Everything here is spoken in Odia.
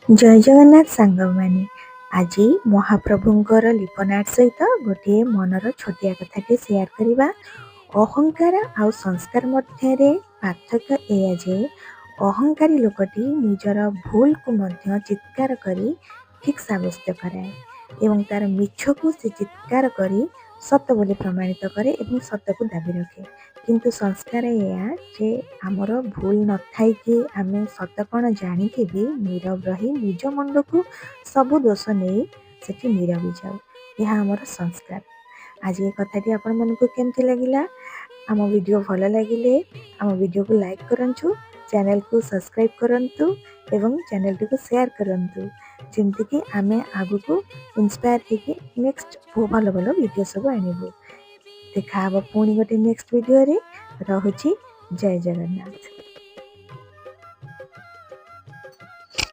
ଜୟ ଜଗନ୍ନାଥ ସାଙ୍ଗମାନେ। ଆଜି ମହାପ୍ରଭୁଙ୍କର ଲିପନାଟ ସହିତ ଗୋଟିଏ ମନର ଛୋଟିଆ କଥାଟି ସେୟାର କରିବା। ଅହଙ୍କାର ଆଉ ସଂସ୍କାର ମଧ୍ୟରେ ପାର୍ଥକ୍ୟ ଏଇଆ ଯେ ଅହଙ୍କାରୀ ଲୋକଟି ନିଜର ଭୁଲକୁ ମଧ୍ୟ ଚିତ୍କାର କରି ଠିକ୍ ସାବ୍ୟସ୍ତ କରାଏ ଏବଂ ତାର ମିଛକୁ ସେ ଚିତ୍କାର କରି ସତ ବୋଲି ପ୍ରମାଣିତ କରେ ଏବଂ ସତକୁ ଦାବି ରଖେ। କିନ୍ତୁ ସଂସ୍କାର ଏଇଆ ଯେ ଆମର ଭୁଲ ନଥାଇକି, ଆମେ ସତ କ'ଣ ଜାଣିକି ବି ନୀରବ ରହି ନିଜ ମୁଣ୍ଡକୁ ସବୁ ଦୋଷ ନେଇ ସେଠି ନୀରବି ଯାଉ। ଏହା ଆମର ସଂସ୍କାର। ଆଜି ଏ କଥାଟି ଆପଣମାନଙ୍କୁ କେମିତି ଲାଗିଲା? ଆମ ଭିଡ଼ିଓ ଭଲ ଲାଗିଲେ ଆମ ଭିଡ଼ିଓକୁ ଲାଇକ୍ କରନ୍ତୁ, ଚ୍ୟାନେଲକୁ ସବସ୍କ୍ରାଇବ୍ କରନ୍ତୁ ଏବଂ ଚ୍ୟାନେଲଟିକୁ ସେୟାର କରନ୍ତୁ, ଯେମିତିକି ଆମେ ଆଗକୁ ଇନ୍ସପାୟାର ହେଇକି ନେକ୍ସଟ ଭଲ ଭଲ ଭିଡ଼ିଓ ସବୁ ଆଣିବୁ। ଦେଖାହବ ପୁଣି ଗୋଟେ ନେକ୍ସଟ ଭିଡ଼ିଓରେ। ରହୁଛି, ଜୟ ଜଗନ୍ନାଥ।